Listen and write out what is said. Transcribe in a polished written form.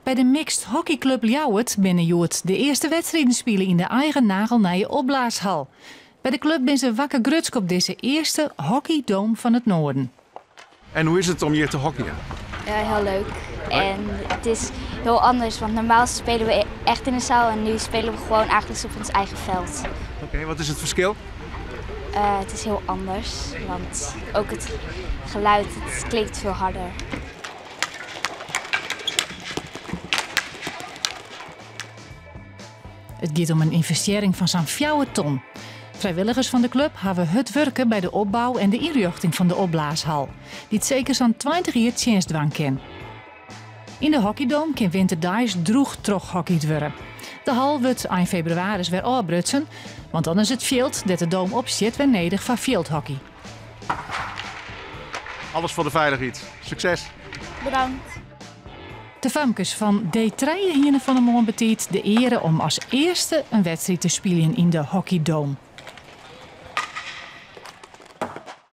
By de Mixed Hockey Club Ljouwert binne hjoed de earste wedstriden spile yn de eigen nagelnije opblaashal. By de klup binne se wakker grutsk op dizze earste hockeydome fan it Noarden. En hoe is it om hjir te hockeyen? Ja, heel leuk. En het is heel anders, want normaal spelen we echt in de zaal en nu spelen we gewoon eigenlijk op ons eigen veld. Oké, wat is it ferskil? Het is heel anders, want ook het geluid, het klinkt veel harder. It giet om in ynvestearring fan sa'n 4 ton. Frijwilligers fan de klup hawwe hurd wurke by de opbou en de ynrjochting fan de opblaashal, dy't seker sa'n 20 jier tsjinst dwaan kin. Yn de hockeydome kin winterdeis drûch trochhockeyd wurde. De hal wurdt ein febrewaris wer ôfbrutsen, want dan is it fjild dêr't de dome op stiet wer nedich foar fjildhockey. Alles foar de feilichheid. Sukses! Bedankt. De famkes fan D3 hiene fan 'e moarn betiid de eare om as earste in wedstriid te spyljen yn de hockeydome.